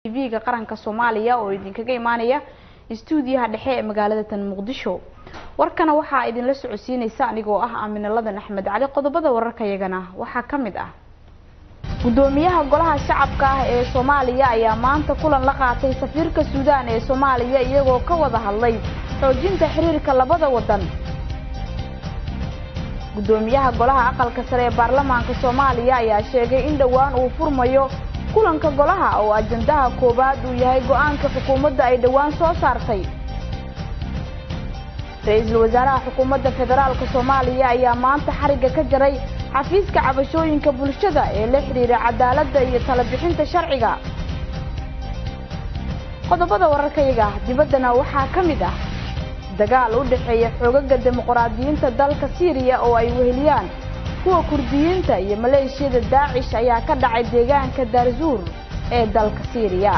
TV-ga qaranka Soomaaliya oo idinkaga imaanaya istuudiyaha dhexe ee magaalada tan Muqdisho. Warkana waxaa idinla socodsiinaysa anigoo ah Aaminaladan Axmed Cali. Qodobada wararkayagana waxaa ka mid ah: Gudoomiyaha Golaha Shacabka ah ee Soomaaliya ayaa maanta kulan la qaatay safiirka Suudaan ee Soomaaliya, iyagoo ka wada hadlay xoojinta xiriirka labada wadan. Gudoomiyaha Golaha Aqalka Sare ee Baarlamaanka Soomaaliya ayaa sheegay in dhowaan uu furmayo kulanka golaha, oo ajandaha koowaad uu yahay go-aanka xukuumadda ay dhowaan soo saartay. Ra-iisul Wasaaraha Xukuumadda Federaalka Soomaaliya ayaa maanta xarigga ka jaray xafiiska cabashooyinka bulshada ee la xidhiira cadaaladda iyo talabixinta sharciga. Qodobada wararkayaga dibaddana waxaa ka mid ah: dagaal u dhexeeya xoogaga dimuqraadiyiinta dalka Siiriya oo ay weheliyaan kuwa Kurdiyiinta iyo maleeshiyada Daacish ayaa ka dhacay deegaanka Daarzuur ee dalka Siiriya.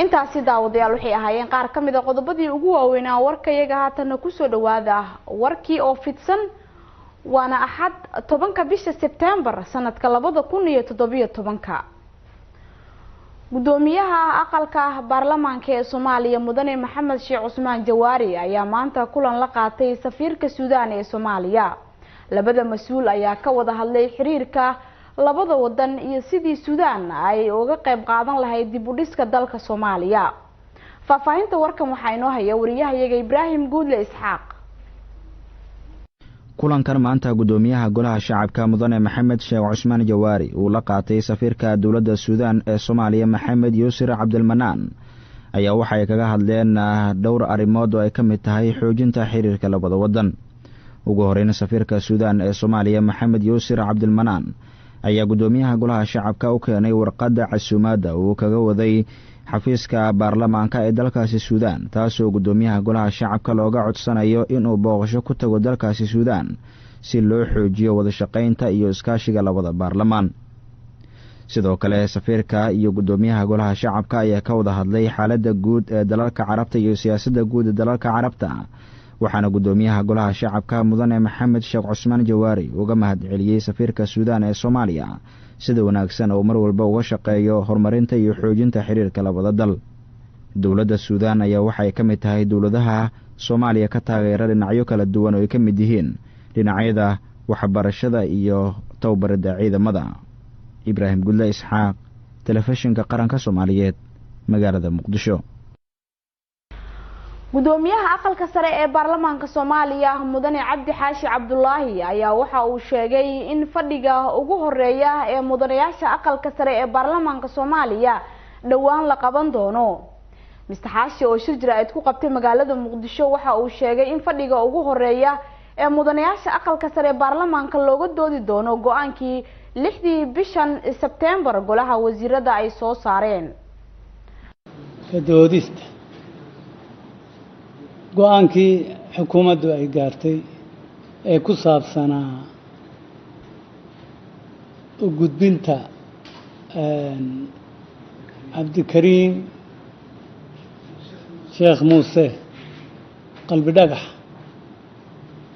Intaasi daawadayaal waxay ahaayeen qaar ka mid a qodobadii ugu waaweynaa warkayaga. Haatanna kusoo dhawaada warkii oo fidsan. Waana Axad, 10-ka bisha Sebtembar sanadka 2017-ka. Gudoomiyaha aqalka baarlamaanka ee Soomaaliya, Mudane Maxamed Sheekh Cusmaan Jawaari, ayaa maanta kulan la qaatay safiirka Suudaan ee Soomaaliya. Labada mas-uul ayaa ka wada hadlay xiriirka labada wadan iyo sidii Suudaan ay uga qayb qaadan lahayd dib u dhiska dalka Soomaaliya. Faahfaahinta warkan waxaa inoo haya wariyahayaga Ibraahim Guudle Isxaaq. Kulankan maanta Gudoomiyaha Golaha Shacabka, Mudane Maxamed Sheekh Cusmaan Jawaari, uu la qaatay safiirka dowladda Suudaan ee Soomaaliya, Maxamed Yuusir Cabdilmanaan, ayaa waxay kaga hadleen dhowr arrimood oo ay ka mid tahay xoojinta xiriirka labada wadan. Ugu horeyn, safiirka Suudaan ee Soomaaliya, Maxamed Yuusir Cabdilmanaan, ayaa Gudoomiyaha Golaha Shacabka u keenay warqadda casuumaadda uu kaga waday xafiiska baarlamaanka ee dalkaasi Suudaan, taasoo Gudoomiyaha Golaha Shacabka looga codsanayo inuu booqasho ku tago dalkaasi Suudaan si loo xoojiyo wadashaqaynta iyo iskaashiga labada baarlamaan. Sidoo kale, safiirka iyo Gudoomiyaha Golaha Shacabka ayaa ka wada hadlay xaaladda guud ee dalalka Carabta iyo siyaasadda guud ee dalalka Carabta, waxaana Gudoomiyaha Golaha Shacabka, Mudane Maxamed Sheekh Cusmaan Jawaari, uga mahadceliyey safiirka Suudaan ee Soomaaliya sida wanaagsan oo mar walba uga shaqeeyo horumarinta iyo xoojinta xiriirka labada dal. Dowladda Suudaan ayaa waxay ka mid tahay dowladaha Soomaaliya ka taageera dhinacyo kala duwan oo ay ka mid yihiin dhinacyada waxbarashada iyo tababaridda ciidamada. Ibraahim Gudle Isxaaq, Telefishinka Qaranka Soomaaliyeed, magaalada Muqdisho. Gudoomiyaha Aqalka Sare ee Baarlamaanka Soomaaliya, Mudane Cabdi Xaashi Cabdulaahi, ayaa waxa uu sheegay in fadhiga ugu horeeya ee mudanayaasha Aqalka Sare ee Baarlamaanka Soomaaliya dhowaan la qaban doono. Mister Xaashi oo shir jaraa'id ku qabtay magaalada Muqdisho waxa uu sheegay in fadhiga ugu horeeya ee mudanayaasha Aqalka Sare ee baarlamaanka looga doodi doono go-aankii 6-dii bishan Sebtembar golaha wasiirada ay soo saareen. Ka doodista go-aankii xukuumaddu ay gaartay ee ku saabsanaa u gudbinta Cabdikariim Sheekh Muuse Qalbi Dhagax,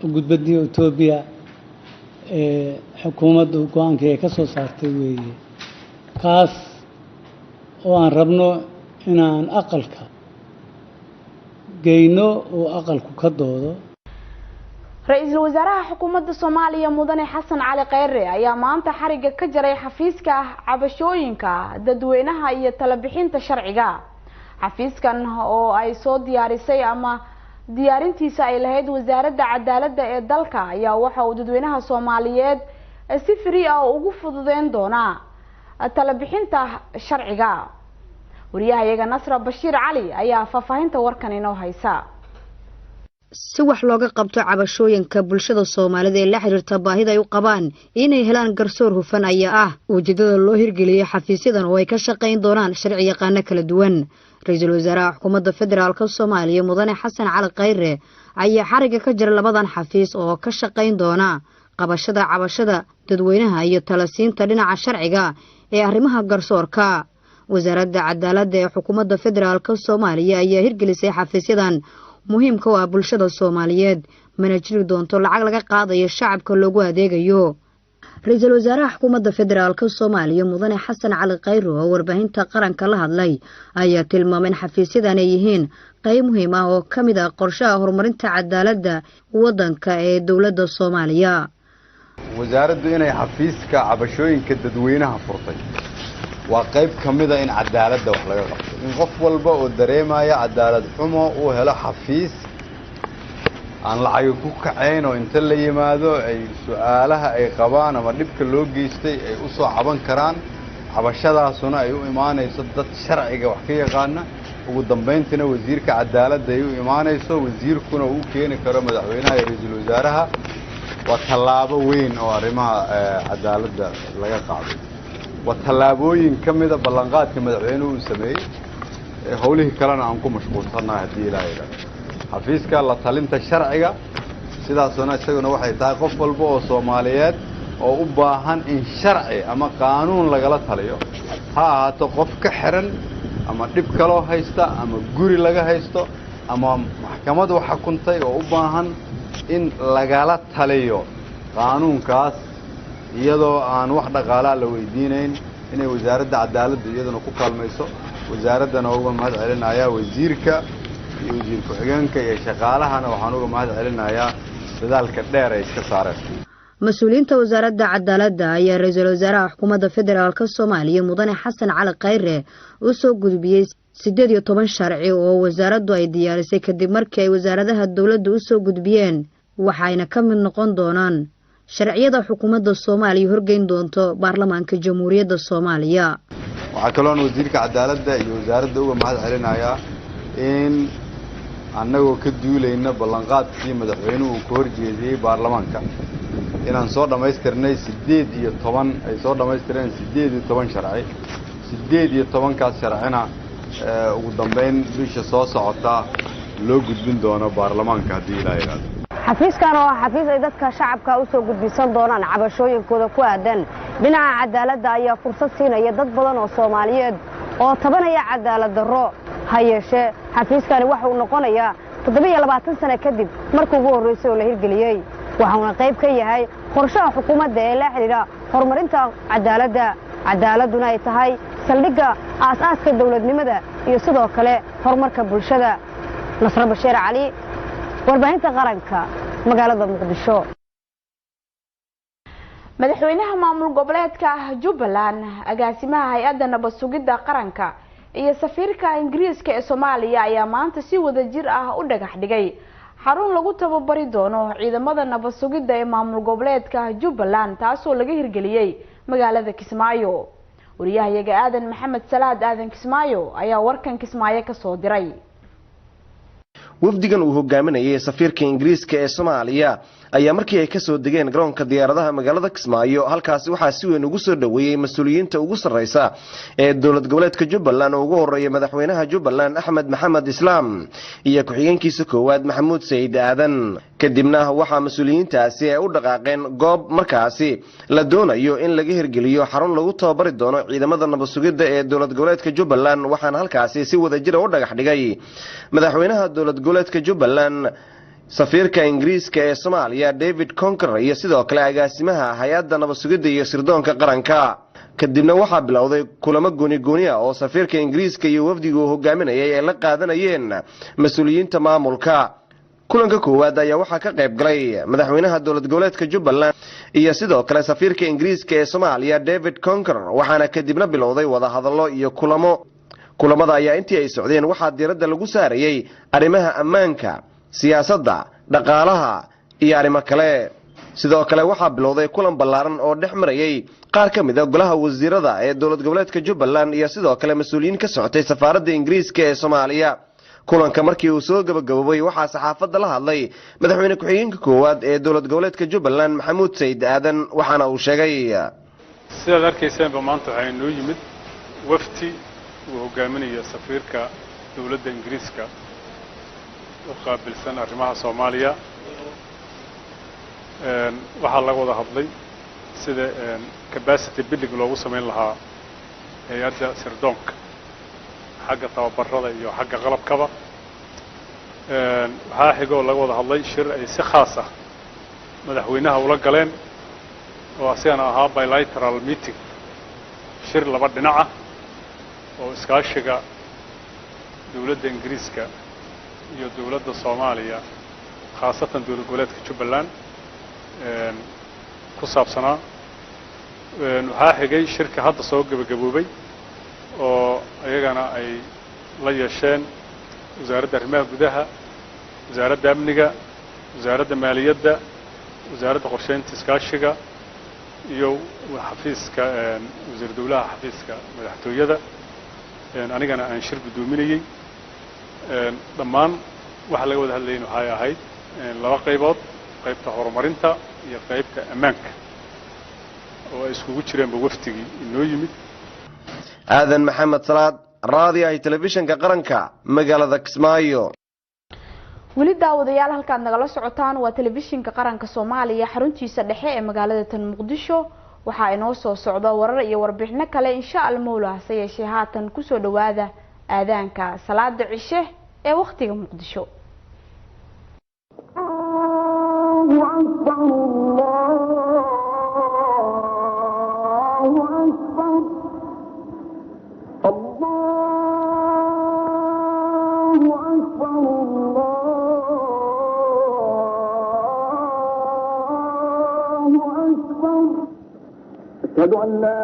u gudbadii Etoobiya ee xukuumaddu go-aankii ay ka soo saartay weeye, kaas oo aan rabno inaan aqalka geyno oo aqalku ka doodo. Ra-iisul Wasaaraha Xukuumadda Soomaaliya, Mudane Xasan Cali Kheyre, ayaa maanta xarigga ka jaray xafiiska cabashooyinka dadweynaha iyo talabixinta sharciga. Xafiiskan oo ay soo diyaarisay ama diyaarintiisa ay lahayd Wasaaradda Cadaaladda ee dalka ayaa waxa uu dadweynaha Soomaaliyeed si free ah ugu fududeyn doonaa talabixinta sharciga. Wariyahayaga Nasra Bashiir Cali ayaa faahfaahinta warkan inoo haysa. Si wax looga qabto cabashooyinka bulshada Soomaalida ee la xiriirta baahida ay u qabaan inay helaan garsoor hufan ayaa ah ujeedada loo hirgeliyey xafiisyadan oo ay ka shaqayn doonaan sharci yaqaano kala duwan. Ra-iisul Wasaaraha Xukuumadda Federaalka Soomaaliya, Mudane Xasan Cali Khayre, ayaa xarigga ka jira labadan xafiis oo ka shaqayn doona qabashada cabashada dadweynaha iyo talasiinta dhinaca sharciga ee arrimaha garsoorka. Wasaaradda Cadaaladda ee Xukuumadda Federaalka Soomaaliya ayaa hirgelisay xafiisyadan muhiimka u ah bulshada Soomaaliyeed, mana jiri doonto lacag laga qaadayo shacabka loogu adeegayo. Ra-iisul wasaaraha Xukuumadda Federaalka Soomaaliya Mudane Xasan Cali Khayro oo warbaahinta qaranka la hadlay ayaa tilmaamay in xafiisyadan ay yihiin qayb muhiim ah oo ka mid ah qorshaha horumarinta cadaaladda waddanka ee dowladda Soomaaliya. Wasaaraddu inay xafiiska cabashooyinka dadweynaha furtay waa qayb ka mida in cadaaladda wax laga qabto, in qof walba oo dareemaya cadaalad xumo uu helo xafiis aan lacagi ku kacayn oo inta la yimaado ay su-aalaha ay qabaan ama dhibka loo geystay ay u soo caban karaan, cabashadaasuna ay u imaanayso dad sharciga wax ka yaqaana, ugu dambayntiina wasiirka cadaaladda ay u imaanayso, wasiirkuna uu keeni karo madaxweynaha iyo ra-iisul wasaaraha. Waa tallaabo weyn oo arrimaha cadaaladda laga qaaday, waa tallaabooyin ka mida ballanqaadka madaxweynuhu uu sameeyey, howlihii kalena aan ku mashquulsannahay haddii Ilaaha idhahdo. Xafiiska la talinta sharciga sidaasuna isaguna waxay tahay qof walba oo Soomaaliyeed oo u baahan in sharci ama qaanuun lagala taliyo, ha ahaato qof ka xiran ama dhib kaloo haysta ama guri laga haysto ama maxkamad wax xukuntay oo u baahan in lagala taliyo qaanuunkaas, iyadoo aan wax dhaqaalaa la weydiinayn, inay wasaaradda cadaaladda iyaduna ku kaalmayso. Wasaaraddana uga mahad celinayaa wasiirka iyo wasiir ku-xigeenka iyo shaqaalahana waxaan uga mahad celinayaa dadaalka dheer ay iska saareen. Mas-uuliyiinta Wasaaradda Cadaaladda ayaa ra-iisul wasaaraha Xukuumadda Federaalka Soomaaliya Mudane Xasan Cali Khayre u soo gudbiyey 18 sharci oo wasaaraddu ay diyaarisay kadib markii ay wasaaradaha dowladda u soo gudbiyeen, waxayna ka mid noqon doonaan sharciyada xukuumadda Soomaaliya horgeyn doonto baarlamaanka Jamhuuriyadda Soomaaliya. Waxaa kaloon wasiirka cadaaladda iyo wasaaradda uga mahad celinayaa in annagoo ka duulayna ballanqaadkii madaxweynuhu uu ka horjeediyey baarlamaanka inaan soo dhammaystirnay 18, ay soo dhammaystireen 18 sharci. 18-kaas sharcina ugu dambeyn bisha soo socota loo gudbin doono baarlamaanka haddii Ilaah yidhaahdo. Xafiiskan oo ah xafiis ay dadka shacabka u soo gudbisan doonaan cabashooyinkooda ku aadan dhinaca cadaaladda ayaa fursad siinaya dad badan oo Soomaaliyeed oo tabanaya cadaalad darro. Ha yeeshee xafiiskani waxa uu noqonayaa 27 sano kadib markii ugu horreysay oo la hirgeliyey, waxauna qayb ka yahay qorshaha xukuumadda ee la xidhiidha horumarinta cadaaladda, cadaaladduna ay tahay saldhigga aas-aaska dowladnimada iyo sidoo kale horumarka bulshada. Nasro Bashiir Cali, warbaahinta qaranka, magaalada Muqdisho. Madaxweynaha maamul goboleedka Jubbaland, agaasimaha hay-adda nabad sugidda qaranka iyo safiirka Ingiriiska ee Soomaaliya ayaa maanta si wada jir ah u dhagax dhigay xarun lagu tababari doono ciidamada nabad sugidda ee maamul goboleedka Jubbaland, taasoo laga hirgeliyey magaalada Kismaayo. Wariyahayaga Aadan Maxamed Salaad Aadan Kismaayo ayaa warkan Kismaayo kasoo diray. Wafdigan uu hogaaminayay safiirka Ingiriiska ee Soomaaliya ayaa markii ay kasoo degeen garoonka diyaaradaha magaalada Kismaayo, halkaasi waxaa si weyn ugu soo dhoweeyey mas-uuliyiinta ugu sarreysa ee dowlad goboleedka Jubbaland oo ugu horeeya madaxweynaha Jubbaland Axmed Maxamed Islaam iyo ku-xigeenkiisa koowaad Maxamuud Sayid Aadan. Kadibna waxaa mas-uuliyiintaasi ay u dhaqaaqeen goob markaasi la doonayo in laga hirgeliyo xarun lagu tababari doono ciidamada nabad sugidda ee dowlad goboleedka Jubbaland, waxaana halkaasi si wadajira u dhagax dhigay madaxweynaha dowlad goboleedka Jubbaland, safiirka Ingiriiska ee Soomaaliya David Conker iyo sidoo kale agaasimaha hay-adda nabad sugidda iyo sirdoonka qaranka. Kadibna waxaa bilowday kulamo gooni gooni ah oo safiirka Ingiriiska iyo wafdiga uu hogaaminayay ay la qaadanayeen mas-uuliyiinta maamulka. Kulanka koowaad ayaa waxaa ka qayb galay madaxweynaha dowlad goboleedka Jubbaland iyo sidoo kale safiirka Ingiriiska ee Soomaaliya David Conker, waxaana kadibna bilowday wadahadallo iyo kulamo. Kulamada ayaa intii ay socdeen waxaa diiradda lagu saarayey arrimaha ammaanka, siyaasadda, dhaqaalaha iyo arrimo kale. Sidoo kale waxaa bilowday kulan ballaaran oo dhex marayey qaar ka mid a golaha wasiirada ee dowlad goboleedka Jubbaland iyo sidoo kale mas-uuliyiin ka socotay safaaradda Ingiriiska ee Soomaaliya. Kulanka markii uu soo gabagaboobay waxaa saxaafadda la hadlay madaxweyne ku-xigeenka koowaad ee dowlad goboleedka Jubbaland Maxamuud Sayid Aadan, waxaana uu sheegay: Sidaad arkayseenba maanta waxaa inoo yimid wafti uu hogaaminayo safiirka dowladda Ingiriiska u qaabilsan arrimaha Soomaaliya. Waxaa laga wada hadlay sida capacity building loogu samayn lahaa Hay-adda sirdoonka xagga tababarada iyo xagga qalabkaba. Waxaa xigoo laga wada hadlay shir ay si khaas ah madaxweynaha ula galeen oo asigana ahaa bilateral meeting, shir laba dhinac ah oo iskaashiga dowladda Ingiriiska iyo dowladda Soomaaliya, khaasatan dowlad goboleedka Jubbaland, ku saabsanaa. Waxaa xigay shirka hadda soo gebagaboobay oo iyagana ay la yeesheen wasaaradda arrimaha gudaha, wasaaradda amniga, wasaaradda maaliyadda, wasaaradda qorsheynta iskaashiga iyo xafiiska wasiir dowlaha xafiiska madaxtooyada, anigana aan shir guddoominayey. Dhammaan waxa laga wada hadlayn waxay ahayd laba qaybood, qaybta horumarinta iyo qaybta ammaanka, oo ay iskugu jireenba wafdigii inoo yimid. Aadan Maxamed Salaad, Raadiyaha Telefishinka Qaranka, magaalada Kismaayo. Weli daawadayaal, halkaad nagala socotaan waa Telefishinka Qaranka Soomaaliya xaruntiisa dhexe ee magaalada tan Muqdisho. Waxaa inoo soo socda warar iyo warbixino kale insha Almowla, hase yeeshee haatan kusoo dhawaada aadaanka salaada cishe ee wakhtiga Muqdisho. أشهد أن لا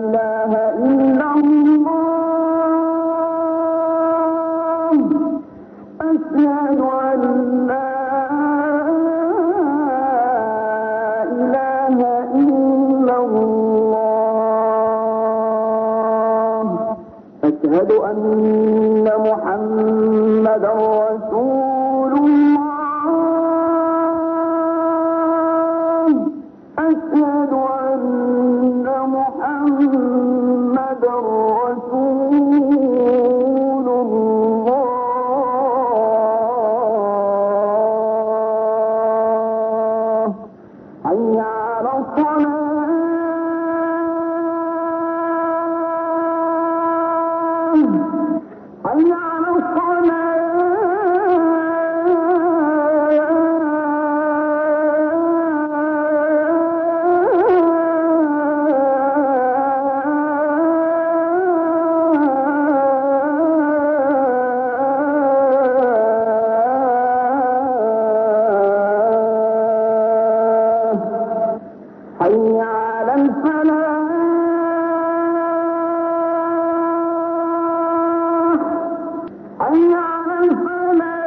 إله إلا الله، أشهد أن لا إله إلا الله، أشهد أن محمدا رسول الله، أشهد أن محمدا رسول الله. حي على الصلاة، حي على الصلاة، حي على الفلاح، حي على الفلاح.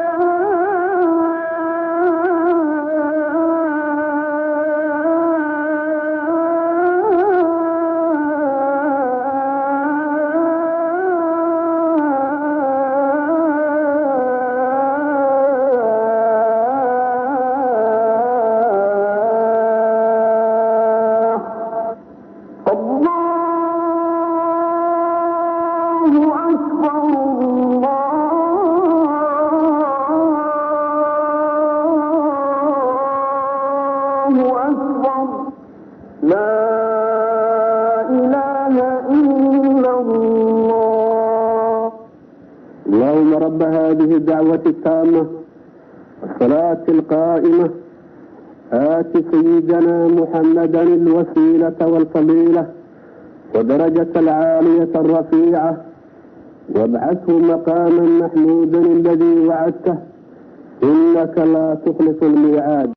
الله أكبر، الله أكبر، لا إله إلا الله. اللهم رب هذه الدعوة التامة والصلاة القائمة، آت سيدنا محمدا الوسيلة والفضيلة ودرجة العالية الرفيعة، وابعثه مقاما محمودا الذي وعدته، إنك لا تخلف الميعاد.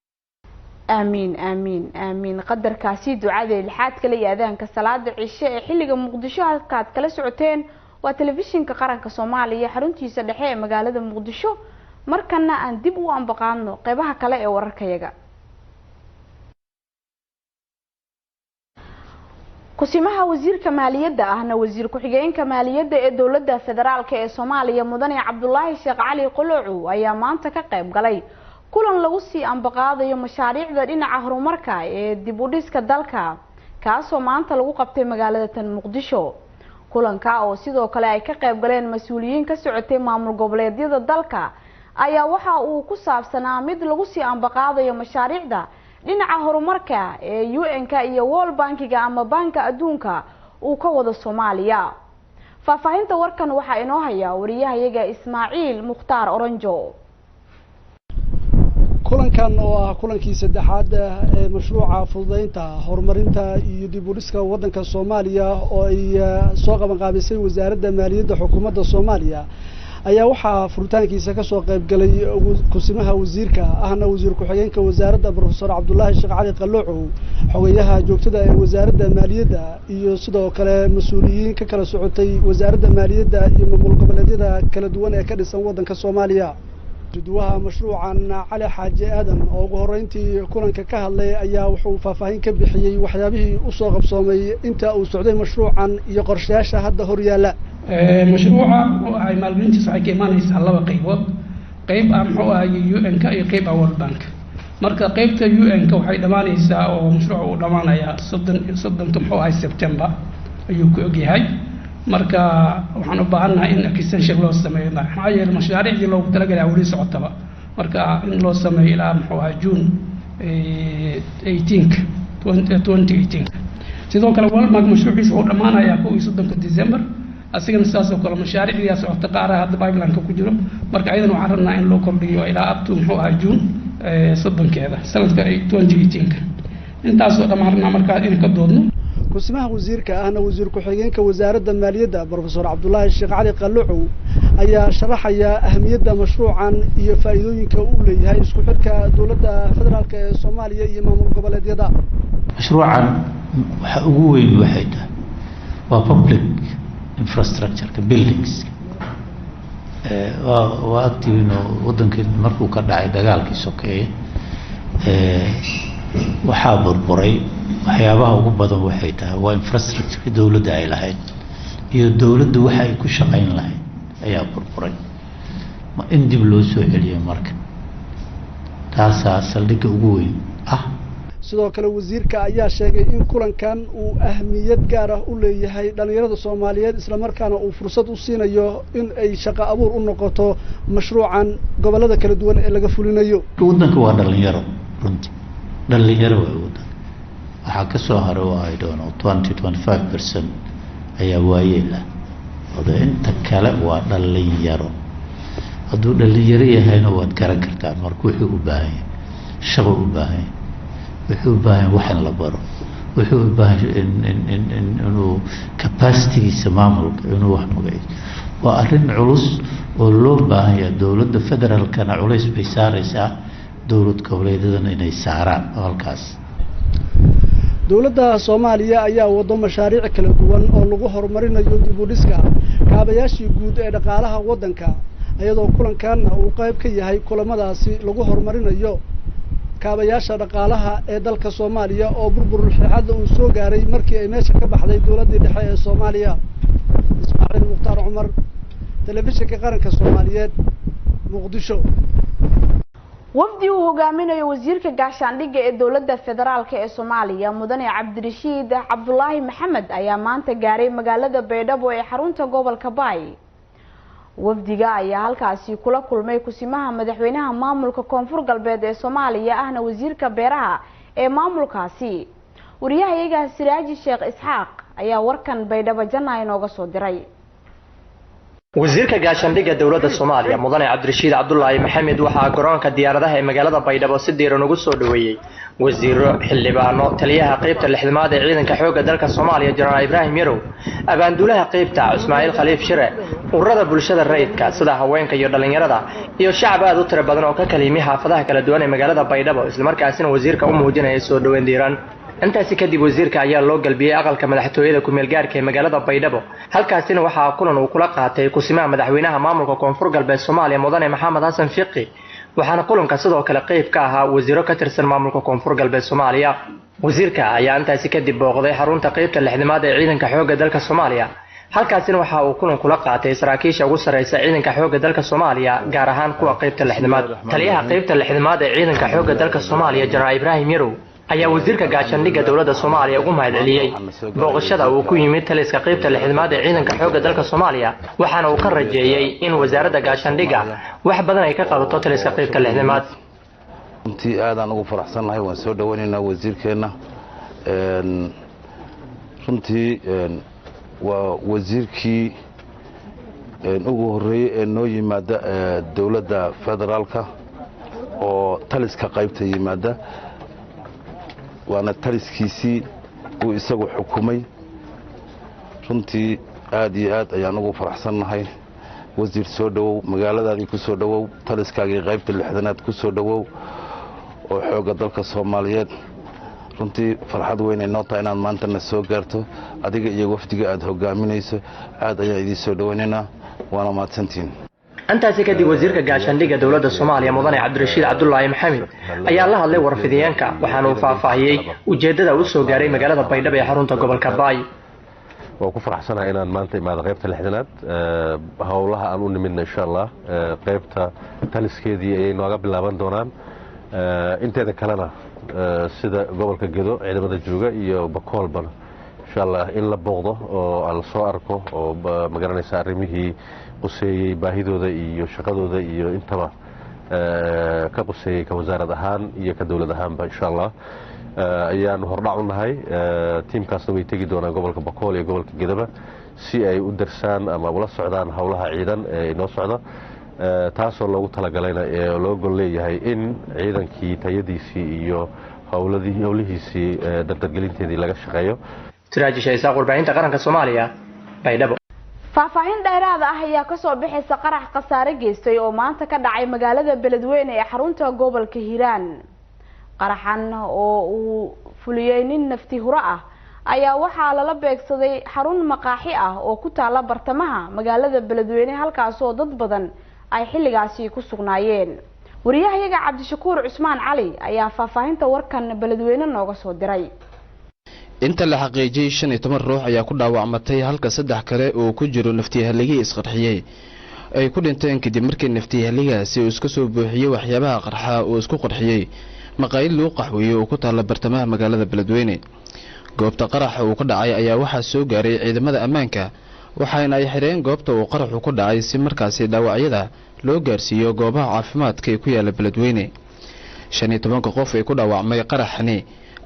Aamiin, aamiin, aamiin. Qadarkaasi ducada lixaad kale iyo aadaanka salaada cishe ee xilliga Muqdisho halkaad kala socoteen waa Telefishinka Qaranka Soomaaliya xaruntiisa dhexe ee magaalada Muqdisho. Markana aan dib u ambaqaadno qeybaha kale ee wararkayaga. Kusimaha wasiirka maaliyadda ahna wasiir ku-xigeenka maaliyadda ee dowladda federaalk ee Soomaaliya, mudane Cabdulaahi Sheekh Cali Qolocu, ayaa maanta ka qayb galay kulan lagu sii ambaqaadayo mashaariicda dhinaca horumarka ee dib u dhiska dalka, kaasoo maanta lagu qabtay magaalada tan Muqdisho. Kulanka oo sidoo kale ay ka qayb galeen mas-uuliyiin ka socotay maamul goboleedyada dalka ayaa waxa uu ku saabsanaa mid lagu sii ambaqaadayo mashaariicda dhinaca horumarka ee UN-ka iyo World Bankiga ama Banka Adduunka uu ka wado Soomaaliya. Faahfaahinta warkan waxaa inoo haya wariyahayaga Ismaaciil Mukhtaar Oranjo. Kulankan oo ah kulankii saddexaad ee mashruuca fududeynta horumarinta iyo dib u dhiska waddanka Soomaaliya oo ay soo qaban qaabisay wasaaradda maaliyadda xukuumadda Soomaaliya ayaa waxaa furitaankiisa ka soo qayb galay kusimaha wasiirka ahna wasiir ku-xigeenka wasaaradda Professor Cabdullaahi Sheekh Cali Qaloocow, xogayaha joogtada ee wasaaradda maaliyadda iyo sidoo kale mas-uuliyiin ka kala socotay wasaaradda maaliyadda iyo maamul goboleedyada kala duwan ee ka dhisan waddanka Soomaaliya. Jadwaha mashruucan Cali Xaaji Aadan oo ugu horreyntii kulanka ka hadlay ayaa wuxuu faahfaahin ka bixiyey waxyaabihii u soo qabsoomay inta uu socday mashruucan iyo qorshayaasha hadda hor yaalla. Mashruuca muxuu ahay maalgelintiisa waxay ka imaanaysaa laba qaybood, qayb ah muxuu ahay UN-ka iyo qayb ah World Bank. Marka qaybta UN-ka waxay dhammaanaysaa oo mashruuca uu dhammaanayaa 30-ka muxuu ahay September ayuu ku ogyahay. Marka waxaan u baahannahay in extension loo sameeyo, maxaa yeelay mashaariicdii loogu talagalay weli socotaba. Marka in loo sameeyo ilaa muxuu ahay June 18 2018. Sidoo kale World Bank mashruuciisa wuxuu dhammaanayaa 31-ka December, asigana sidaas oo kale mashaariicdiyaa socota qaaraha hadda pipeline-ka ku jiro. Marka ayadana waxaan rabnaa in loo kordhiyo ilaa up to muxuu ahaa June 30-keeda sanadka 2018-ka. Intaasoo dhan waxaan rabnaa markaa in ka doodno. Kusimaha wasiirka ahna wasiir ku-xigeenka wasaaradda maaliyadda Professor Cabdullaahi Sheekh Cali Qaloocow ayaa sharaxaya ahamiyadda mashruucan iyo faa'iidooyinka uu leeyahay isku xidhka dowladda federaalka ee Soomaaliya iyo maamul goboleedyada. Mashruucan waxa ugu weyn waxay tahay waa public infrastructure-ka buildings. Waa agtihiin oo waddankii markuu ka dhacay dagaalkii sokeeye waxaa burburay waxyaabaha ugu badan waxay tahay waa infrastructure-ka dowladda ay lahayd iyo dowladdu waxa ay ku shaqayn lahayd ayaa burburay. Ma in dib loo soo celiyo, marka taasaa saldhigga ugu weyn ah. Sidoo kale wasiirka ayaa sheegay in kulankan uu ahmiyad gaar ah u leeyahay dhalinyarada Soomaaliyeed, islamarkaana uu fursad u siinayo in ay shaqo abuur u noqoto mashruucan gobollada kala duwan ee laga fulinayo. Waddanka waa dhalinyaro, runtii dhalinyaro waay waddanka. Waxaa ka soo haray waa, I don't know, 20-25% ayaa waayeel ah, oda inta kale waa dhalinyaro. Hadduu dhalinyaro yahayna waad garan kartaa, marka wuxuu u baahan yahay shaqo, u baahan yahay, wuxuu u baahan yahay wax in la baro, wuxuu u baahan in inuu capacity-giisa maamulka inuu wax magaciiso. Waa arrin culus oo loo baahan yahay. Dowladda federaalkana culays bay saareysaa, dowlad goboleedyadana inay saaraan halkaas. Dowladda Soomaaliya ayaa wado mashaariic kala duwan oo lagu horumarinayo dib u dhiska kaabayaashii guud ee dhaqaalaha waddanka, iyadoo kulankanna uu qayb ka yahay kulamadaasi lagu horumarinayo kaabayaasha dhaqaalaha ee dalka Soomaaliya oo burbur xeexadda uu soo gaaray markii ay meesha ka baxday dowladdii dhexe ee Soomaaliya. Ismaaciil Mukhtaar Cumar, Telefishinka Qaranka Soomaaliyeed, Muqdisho. Wafdi uu hogaaminayo wasiirka gaashaandhigga ee dowladda federaalka ee Soomaaliya mudane Cabdirashiid Cabdulaahi Maxamed ayaa maanta gaaray magaalada Baydhabo ee xarunta gobolka Baay. Wafdiga ayaa halkaasi kula kulmay kusimaha madaxweynaha maamulka Koonfur Galbeed ee Soomaaliya ahna wasiirka beeraha ee maamulkaasi. Wariyahayaga Siraaji Sheekh Isxaaq ayaa warkan Baydhabo janna inooga soo diray. Wasiirka gaashaandhigga dowladda Soomaaliya mudane Cabdirashiid Cabdulaahi Maxamed waxaa garoonka diyaaradaha ee magaalada Baydhabo si diiran ugu soo dhoweeyey wasiiro, xildhibaano, taliyaha qaybta lixdamaad ee ciidanka xoogga dalka Soomaaliya Jenaraal Ibraahim Yarow, abaanduulaha qaybta Ismaaciil Khaliif Shire, ururada bulshada rayidka sida haweenka iyo dhalinyarada iyo shacab aad u tiro badan oo ka kala yimi xaafadaha kala duwan ee magaalada Baydhabo, islamarkaasina wasiirka u muujinaya soo dhoweyn diiran. Intaasi kadib wasiirka ayaa loo galbiyey aqalka madaxtooyada ku-meel gaarka ee magaalada Baydhabo. Halkaasina waxaa kulan uu kula qaatay kusimaha madaxweynaha maamulka Koonfur Galbeed Soomaaliya mudane Maxamed Xasan Fiqi, waxaana kulanka sidoo kale qayb ka ahaa wasiiro ka tirsan maamulka Koonfur Galbeed Soomaaliya. Wasiirka ayaa intaasi kadib booqday xarunta qaybta lixdamaad ee ciidanka xoogga dalka Soomaaliya. Halkaasina waxa uu kulan kula qaatay saraakiisha ugu sarreysa ciidanka xoogga dalka Soomaaliya, gaar ahaan kuwa qaybta lixdamaad. Taliyaha qaybta lixdamaad ee ciidanka xoogga dalka Soomaaliya Jenaraal Ibraahim Yarow ayaa wasiirka gaashaandhigga dowladda Soomaaliya ugu mahadceliyey booqashada uu ku yimid taliska qaybta lixdamaad ee ciidanka xoogga dalka Soomaaliya, waxaana uu ka rajeeyey in wasaaradda gaashaandhigga wax badan ay ka qabato taliska qaybta lixdamaad. Runtii aadaan ugu faraxsannahay, waan soo dhawaynaynaa wasiirkeenna. Runtii waa wasiirkii ugu horreeyey ee noo yimaada dowladda federaalka oo taliska qaybta yimaada, waana taliskiisii uu isagu xukumay. Runtii aad iyo aad ayaan ugu faraxsannahay. Wasiir, soo dhowow, magaaladaadii ku soo dhowow, taliskaagii qaybta 60aad ku soo dhowow oo xoogga dalka Soomaaliyeed. Runtii farxad weyn ay noo tahay inaad maantana soo gaarto, adiga iyo wafdiga aad hogaaminayso. Aad ayaan idiin soo dhowaynaynaa, waana mahadsantihiin. Intaasi kadib, wasiirka gaashaandhigga dowladda Soomaaliya, mudane Cabdirashiid Cabdulaahi Maxamed, ayaa la hadlay warfidiyeenka, waxaana uu faahfaahiyey ujeeddada uu soo gaaray magaalada Baydhabo ee xarunta gobolka Baay. Waan ku faraxsanahay inaan maanta imaado qaybta 60aad. Howlaha aan u nimidna, insha Allah, qaybta taliskeedii ayay nooga bilaaban doonaan. Inteeda kalena, sida gobolka Gedo ciidamada jooga iyo Bakoolbana, insha Allah in la booqdo oo la soo arko oo, magaranaysa, arrimihii quseeyey baahidooda iyo shaqadooda iyo intaba ka quseeyey, ka wasaarad ahaan iyo ka dowlad ahaanba, insha Allah ayaanu hordhac u nahay. Tiimkaasna way tegi doonaan gobolka Bakool iyo gobolka Gedaba si ay u darsaan ama ula socdaan howlaha ciidan ee inoo socda, taasoo loogu talagalayna ee loo gol leeyahay in ciidankii tayadiisii iyo howlihiisii dardargelinteedii laga shaqeeyo. Siraajisha Isaaq, warbaahinta qaranka Soomaaliya, Baydhabo. Faahfaahin dheeraada ah ayaa kasoo bixaysa qarax khasaare geystay oo maanta ka dhacay magaalada Beledweyne ee xarunta gobolka Hiiraan. Qaraxan oo uu fuliyey nin nafti huro ah ayaa waxaa lala beegsaday xarun maqaaxi ah oo ku taala bartamaha magaalada Beledweyne, halkaasoo dad badan ay xilligaasi ku sugnaayeen. Wariyahayaga Cabdishakuur Cusmaan Cali ayaa faahfaahinta warkan Beledweyne nooga soo diray. Inta la xaqiijiyey, 15 ruux ayaa ku dhaawacmatay, halka saddex kale oo ku jiro naftiyahaligii isqarxiyey ay ku dhinteen, kadib markii naftiyahaligaasi uu iska soo buuxiyey waxyaabaha qarxa uu isku qarxiyey maqaayid lagu qaxweeyey oo ku taalla bartamaha magaalada Beledweyne. Goobta qaraxa uu ka dhacay ayaa waxaa soo gaaray ciidamada ammaanka, waxaana ay xireen goobta uu qaraxu ku dhacay si markaasi dhaawacyada loo gaarsiiyo goobaha caafimaadka ee ku yaala Beledweyne. 15-ka qof ee ku dhaawacmay qaraxani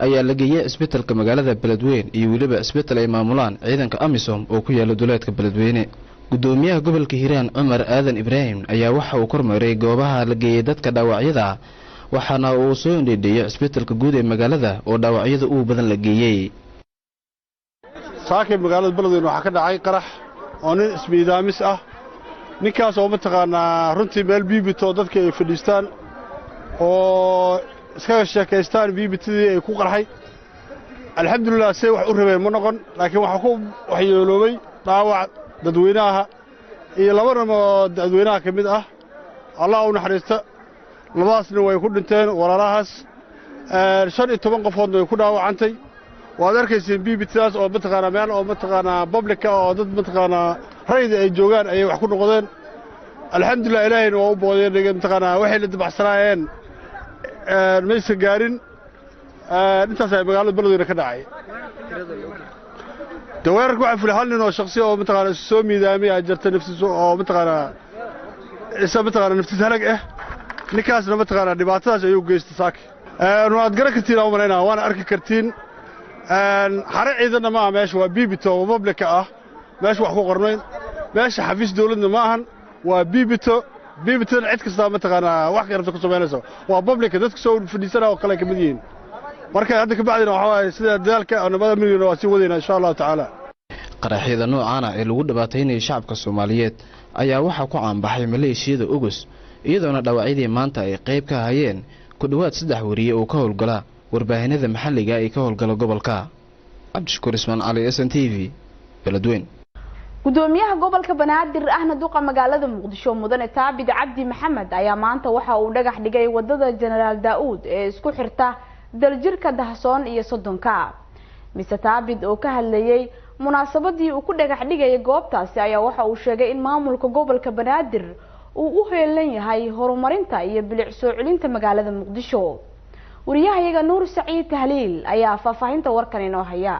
ayaa la geeyey cisbitalka magaalada Beledweyne iyo weliba cisbital ay maamulaan ciidanka AMISOM oo ku yaala duleedka Beledweyne. Gudoomiyaha gobolka Hiiraan, Cumar Aadan Ibraahim, ayaa waxa uu kormeeray goobaha la geeyey dadka dhaawacyada, waxaana uu soo indhidheeyey cisbitalka guud ee magaalada oo dhaawacyada ugu badan la geeyey. Saakay magaalada Beledweyne waxaa ka dhacay qarax oo nin ismiidaamis ah, ninkaas oo mataqaanaa runtii meel biibito dadka ay fadhiistaan oo iskaga sheekaystaan biibitadii ay ku qarxay. Alxamdulilah, say wax u rabeen ma noqon, laakiin waxaa ku waxyeeloobay dhaawac dadweynaha iyo laba nin oo dadweynaha ka mid ah. Allah u naxariista, labadaasna way ku dhinteen walaalahaas, 15 qofoodna way ku dhaawacantay. Waad arkayseen biibitadaas oo mataqaanaa meel oo mataqaanaa public ah oo dad mataqaanaa rayda ay joogaan ayay wax ku noqdeen. Alxamdulilah, ilaahayna waa u boodeen, mataqaanaa waxay la dabacsanaayeen maysa gaarin. Intaas ay magaalada Beledweyne ka dhacay. De weerarka waxaa fulay hal nin oo shaksi oo mataqaanaa isu soo miidaamay aa jirta naftiisa oo mataqaanaa isa mataqaanaa naftiis halag ah. Ninkaasna mataqaanaa dhibaatadaas ayuu geystay saaki. Waad garan kartiin aan u malaynaa, waana arki kartiin. Xare ciidanna ma aha meesha, waa biibito oo public ah. Meesha wax ku qornayn, meesha xafiis dawladna ma ahan, waa biibito. Biibitona cid kastaa mataqaanaa wax karabta ku samaynayso, waa public, dadka soo fadhiisana oo kale ka mid yihiin. Marka hadda ka bacdina waxaa waaye sida dadaalka nabada amnigana waa sii wadaynaa, insha Allahu tacaala. Qaraxyada noocaana ee lagu dhibaataynayay shacabka Soomaaliyeed ayaa waxaa ku caanbaxay maleeshiyada Ogus, iyadoona dhaawacyadii maanta ay qayb ka hayeen ku dhowaad saddex wariye oo ka howlgala warbaahinada maxalliga ee ka howlgala gobolka. Cabdishakuur Ismaan Cali, SNTV, Beledweyn. Gudoomiyaha gobolka Banaadir ahna duqa magaalada Muqdisho, mudane Taabid Cabdi Maxamed, ayaa maanta waxa uu dhagax dhigay wadada Jenaraal Daa-uud ee isku xirta Daljirka Dahsoon iyo Soddonka. Mise Taabid oo ka hadlayay munaasabadii uu ku dhagax dhigayay goobtaasi ayaa waxa uu sheegay in maamulka gobolka Banaadir uu u heelan yahay horumarinta iyo bilic soo celinta magaalada Muqdisho. Wariyahayaga Nuur Saciid Tahliil ayaa faahfaahinta warkan inoo haya.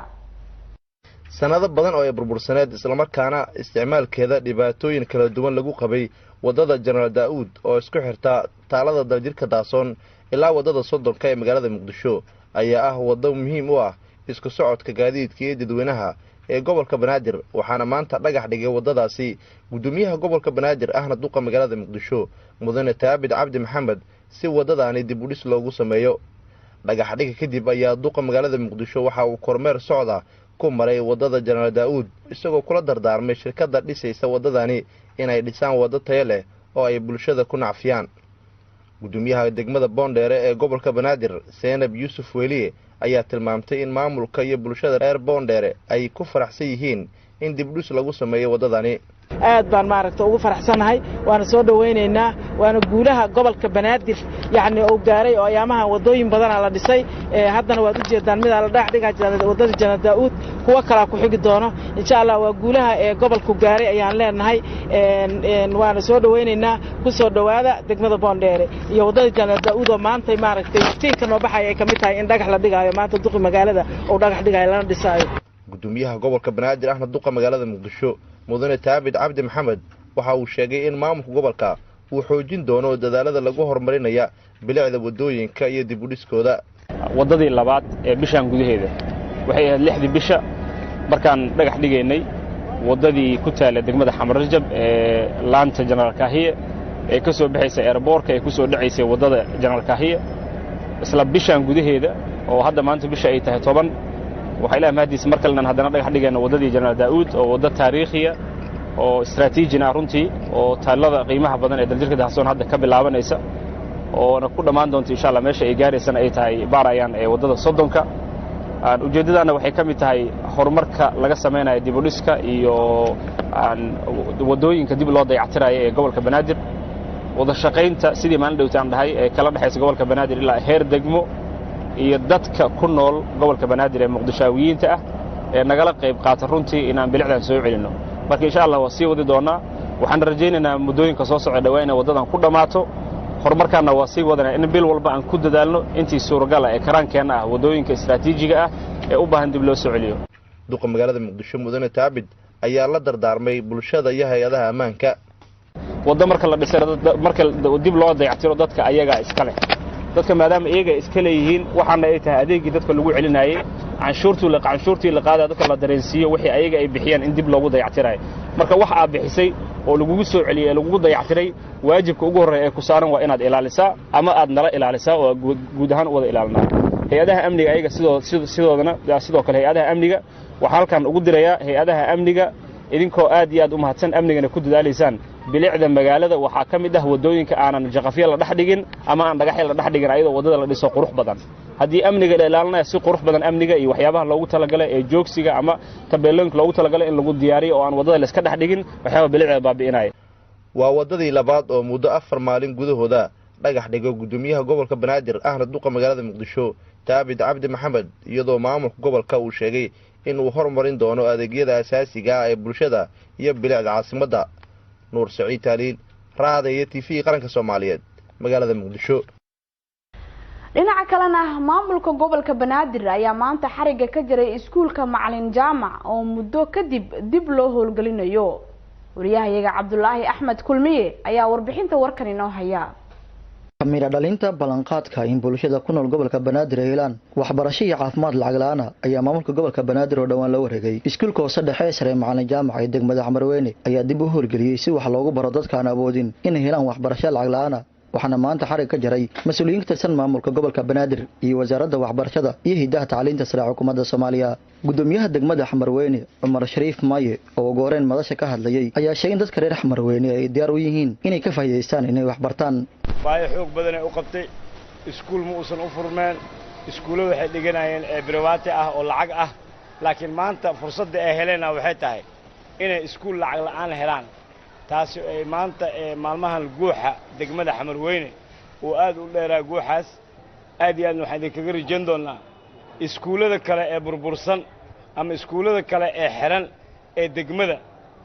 Sannado badan oo ay burbursaneed, islamarkaana isticmaalkeeda dhibaatooyin kala duwan lagu qabay, waddada Jenaraal Daa'uud oo isku xirta taalada Daljirka Daasoon ilaa waddada Soddonka ee magaalada Muqdisho ayaa ah waddo muhiim u ah isku socodka gaadiidka iyo dadweynaha ee gobolka Banaadir, waxaana maanta dhagax dhigay waddadaasi gudoomiyaha gobolka Banaadir ahna duqa magaalada Muqdisho mudane Taabid Cabdi Maxamed si waddadaani dib u dhis loogu sameeyo. Dhagax dhiga kadib ayaa duqa magaalada Muqdisho waxa uu kormeer socda ku maray waddada Jenaraal Daa'uud, isagoo kula dardaarmay shirkadda dhisaysa waddadani inay dhisaan waddo tayo leh oo ay bulshada ku nacfiyaan. Gudoomiyaha degmada Boondheere ee gobolka Banaadir Seenab Yuusuf Weliye ayaa tilmaamtay in maamulka iyo bulshada reer Boondheere ay ku faraxsan yihiin in dib u dhis lagu sameeyo waddadani. Aad baan maaragta ugu faraxsanahay, waana soo dhawaynaynaa, waana guulaha gobolka Banaadir yacni uu gaaray oo ayaamahan waddooyin badanaa la dhisay. Haddana waad u jeedaan midaa la dhagax dhigaa jira waddada Jenaraal Daa'uud, kuwo kalaa ku xigi doono insha Allah. Waa guulaha ee gobolku gaaray ayaan leenahay, waana soo dhawaynaynaa. Ku soo dhowaada degmada Boondheere iyo waddada Jenaraal Daa'uud oo maantay maaragtay iftiinka noo baxaya ay ka mid tahay in dhagax la dhigaayo maanta duqi magaalada uu dhagax dhigaayo lana dhisaayo. Gudoomiyaha gobolka Banaadir ahna duqa magaalada Muqdisho mudane Taabid Cabdi Maxamed waxa uu sheegay in maamulka gobolka uu xoojin doono dadaalada lagu horumarinaya bilicda waddooyinka iyo dib u dhiskooda. Waddadii labaad ee bishan gudaheeda waxay ahayd 6dii bisha markaan dhagax dhigaynay waddadii ku taala degmada Xamar Rajab ee laanta Jenaraal Kaahiye ee ka soo baxaysa airboortka ee ku soo dhacaysay waddada Jenaraal Kaahiye. Isla bishan gudaheeda oo hadda maanta bisha ay tahay 10, waxaa ilaah mahadiisa mar kalena haddana dhagax dhigayna waddadii Jenaraal Daa'uud oo waddo taariikhiya oo istaraatiijina ah runtii, oo taallada qiimaha badan ee daljirka Daahsoon hadda ka bilaabanaysa oona ku dhammaan doonta insha Allah meesha ay gaaraysana ay tahay baarayaan ee waddada 30-ka. Ujeeddadaana waxay ka mid tahay horumarka laga samaynayo dib u dhiska iyo waddooyinka dib loo dayactirayo ee gobolka Banaadir. Wada shaqaynta sidii maalin dhowta aan dhahay ee kala dhexaysa gobolka Banaadir ilaa heer degmo iyo dadka ku nool gobolka Banaadir ee muqdishaawiyiinta ah ee nagala qayb qaata runtii inaan bilicdan soo celinno. Marka insha Allah waa sii wadi doonaa, waxaan rajaynaynaa muddooyinka soo socda dhawaa inay waddadan ku dhammaato. Horumarkaanna waa sii wadanaa in bil walba aan ku dadaalno intii suuragala ee karaankeenna ah waddooyinka istaraatiijiga ah ee u baahan dib loo soo celiyo. Duqa magaalada Muqdisho mudane Taabid ayaa la dardaarmay bulshada iyo hay-adaha ammaanka. Waddo marka la dhisay, marka dib loo dayactiro, dadka ayagaa iska leh. Dadka maadaama iyaga iska leeyihiin, waxaana ay tahay adeegii dadka lagu celinayay canshuurtii la qaadaya dadka la dareensiiyo wixii ayaga ay bixiyeen in dib loogu dayactirayo. Marka wax aad bixisay oo lagugu soo celiyey ee lagugu dayactiray, waajibka ugu horreeya ee ku saaran waa inaad ilaalisaa ama aad nala ilaalisaa oo guud ahaan u wada ilaalinaa. Hay-adaha amniga ayaga sidoodana sidoo kale hay-adaha amniga waxaan halkan ugu dirayaa hay-adaha amniga, idinkoo aad iyo aad u mahadsan amnigana ku dadaalaysaan. Bilicda magaalada waxaa ka mid ah waddooyinka aanan jaqafyo la dhex dhigin ama aan dhagaxyo la dhex dhigin, ayadoo waddada la dhiso qurux badan. Haddii amniga la ilaalinaya si qurux badan amniga iyo waxyaabaha loogu talagalay ee joogsiga ama tabeelooyinka loogu talagalay in lagu diyaariyo oo aan waddada la iska dhex dhigin waxyaaba bilicda baabi'inaya. Waa waddadii labaad oo muddo 4 maalin gudahooda dhagax dhigo gudoomiyaha gobolka Banaadir ahna duqa magaalada Muqdisho Taabid Cabdi Maxamed, iyadoo maamulka gobolka uu sheegay in uu horumarin doono adeegyada asaasiga ah ee bulshada iyo bilicda caasimadda. Nuur Saciid Taaliil, Raadiyo TV Qaranka Soomaaliyeed, magaalada Muqdisho. Dhinaca kalena maamulka gobolka Banaadir ayaa maanta xariga ka jaray iskuulka Macalin Jaamac oo muddo kadib dib loo howlgelinayo. Wariyahayaga Cabdulaahi Axmed Kulmiye ayaa warbixinta warkan inoo haya. Mira dhalinta ballanqaadka in bulshada ku nool gobolka Banaadir ay helaan waxbarasho iyo caafimaad lacag la'aan ah ayaa maamulka gobolka Banaadir oo dhawaan la wareegay. Iskuulka hoose dhexe ee sare Macalin Jaamac ee degmada Xamarweyne ayaa dib u howlgeliyey si wax loogu baro dadka aan awoodin inay helaan waxbarasho lacag la'aan ah, waxaana maanta xarig ka jaray mas-uuliyiin ka tirsan maamulka gobolka Banaadir iyo wasaaradda waxbarashada iyo hidaha tacliinta sare xukuumadda Soomaaliya. Gudoomiyaha degmada Xamarweyne Cumar Shariif Maaye oo ugu horreyn madasha ka hadlayay ayaa sheegay in dadka reer Xamarweyne ay diyaar u yihiin inay ka faa'iidaystaan inay wax bartaan. Baahi xoog badan ay u qabtay, iskuul ma uusan u furmeen, iskuulo waxay dhiganayeen ee brivaati ah oo lacag ah, laakiin maanta fursadda ay heleenna waxay tahay inay iskuul lacag la'aan helaan. Taasi ay maanta maalmahan guuxa degmada Xamarweyne uu aad u dheeraa guuxaas, aad iyo aadna waxaan idinkaga rajayn doonnaa iskuullada kale ee burbursan ama iskuullada kale ee xiran ee degmada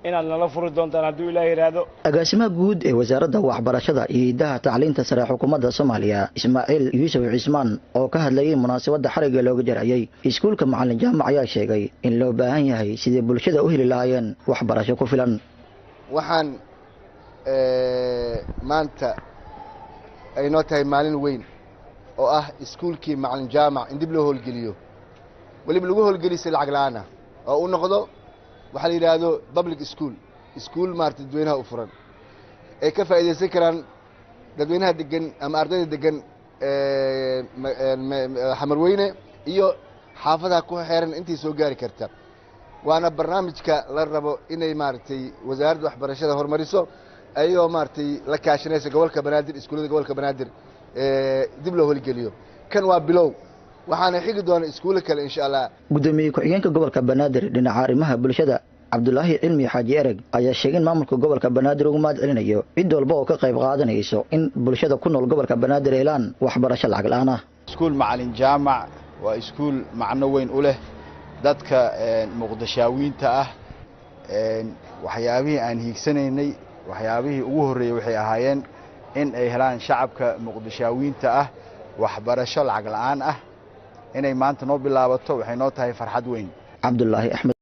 inaad nala furi doontaan hadduu Ilaah yidhaahdo. Agaasimaha guud ee wasaaradda waxbarashada iyo hidaha tacliinta sare xukuumadda Soomaaliya Ismaaciil Yuusuf Cismaan oo ka hadlayay munaasabadda xarigga looga jarayay iskuulka Macalin Jaamac ayaa sheegay in loo baahan yahay sidii bulshada u heli lahaayeen waxbarasho ku filan. Waxaan maanta ay noo tahay maalin weyn oo ah iskuulkii Macalin Jaamac in dib loo howlgeliyo. Weliba lagu howlgelisay lacag la-aan ah oo uu noqdo waxaa la yidhaahdo public school, iskuul maarata dadweynaha u furan, ay ka faa'iidaysan karaan dadweynaha degan ama ardayda degan Xamarweyne iyo xaafadaha ku xeeran intii soo gaari karta. Waana barnaamijka la rabo inay maaragtay Wasaaradda Waxbarashada horumariso, ayagoo maaragtay la kaashanaysa gobolka Banaadir, iskuullada gobolka Banaadir dib loo howlgeliyo. Kan waa bilow, waxaana xigi doona iskuulo kale, insha Allah. Gudoomiye ku-xigeenka gobolka Banaadir dhinaca arrimaha bulshada, Cabdulaahi Cilmi Xaaji Ereg, ayaa sheegay in maamulka gobolka Banaadir ugu mahad celinayo cid walba oo ka qayb qaadanayso in bulshada ku nool gobolka Banaadir helaan waxbarasho lacag la-aan ah. Iskuul Macalin Jaamac waa iskuul macno weyn u leh dadka Muqdishaawiinta ah. Waxyaabihii aan hiigsanaynay, waxyaabihii ugu horreeyey waxay ahaayeen in ay helaan shacabka Muqdishaawiinta ah waxbarasho lacag la'aan ah. Inay maanta noo bilaabato waxay noo tahay farxad weyn. Cabdulaahi Axmed.